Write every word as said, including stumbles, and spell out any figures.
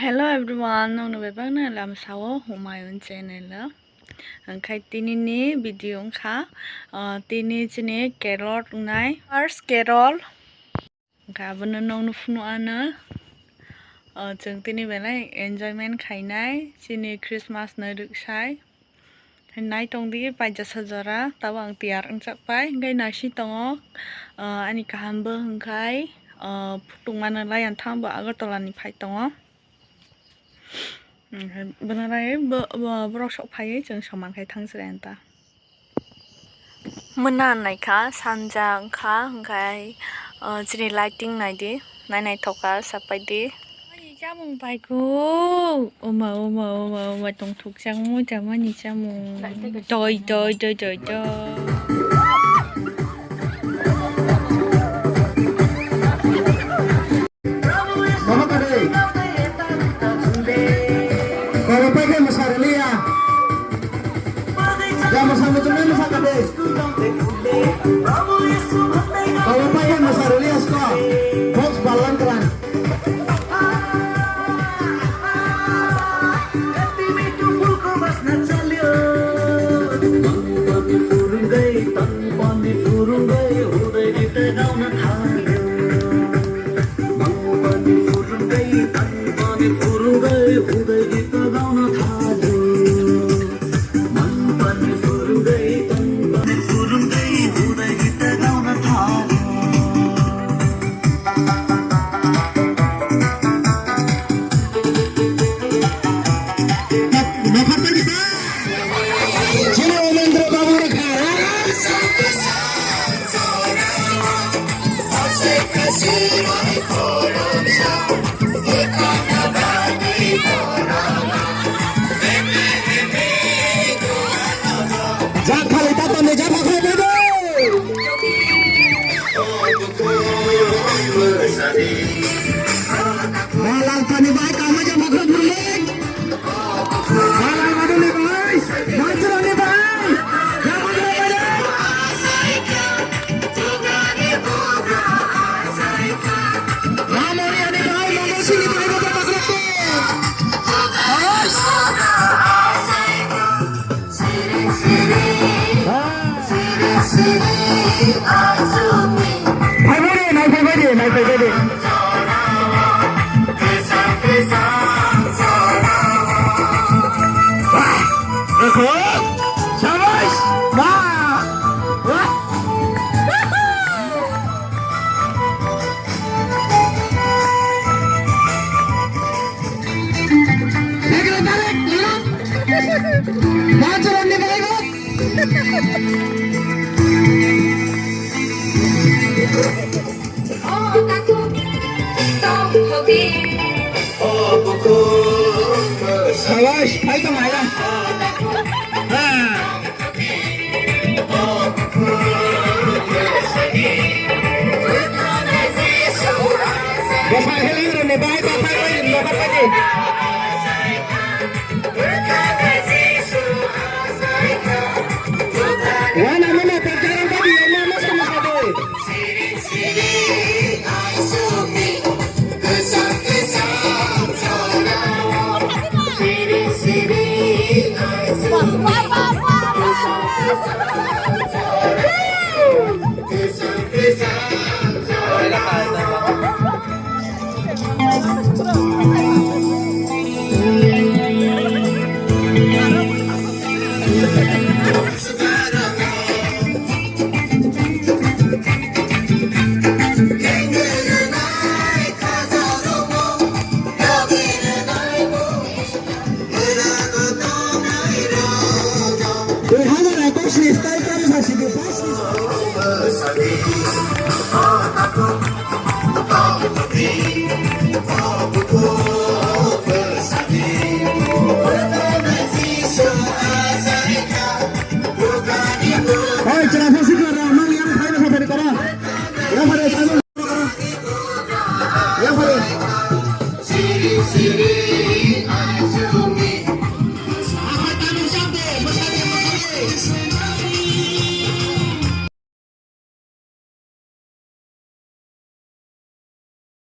Hello everyone, nokno bebakno lamsao Humayun channel o. Hwnkhe tini ni video wngkha, ah, tini chini carrot wngnai, first carrot. Hwnkhe abono nokno phunuk ano, ah, chwng tini belai enjoyment khainai chini Christmas ni rwksai. Nai tong di, paijasa jora, tabo ang tiyar wngchak pai, hwnkhe naising tongo, ah, ani kaham bo hwnkhe, ah, phutung mano lai ang thang bo Agartala ni phai tongo. Hwnkhe bono lai bo, bo, borok sok phaiwi chwng soman khai thang chwrai ta. Mona naikha, sanja wngkha, hwnkhe, ah, chini lighting naidi, nai naithok kha, sapai di. Ani chamung paikuk. Oma, oma, oma, oma, tongthok changmo, chamani chamung. Toi, toi, toi, toi, toi. Mama kade. Koro paikhe mwsarwliya. Ya mwsa muchungwi mwsa kade. Koro paikhe mwsarwliya sko. Box balan klan. Chini Umendra Babu rwkha. Jak khali ta tande jak khali ta. Malal pani bai kama jak khali ta. Malal maduni bai, Manchurani bai, Ramadani bai. Ramoriani bai, Mongol Singni bai, Bapak Bakrakte. Phaibai de, nai phaibai de, nai phaibai de. Wah! Rwkho! Shabash! Wah! Wah! Secretary, lalo! Manchurani bai, Sabash, phai tong aila. Ha. Bwsa heleng rwni bai ta phai bai nokha phai di. Wana mano pagjaran pagi ya mama sama sabo. Dui hazar ekwis ni style kami sa sigi. Oi, chwla sa sigi ra, mang yang phai na sa phai kora. Yang phai na sa. Yang phai.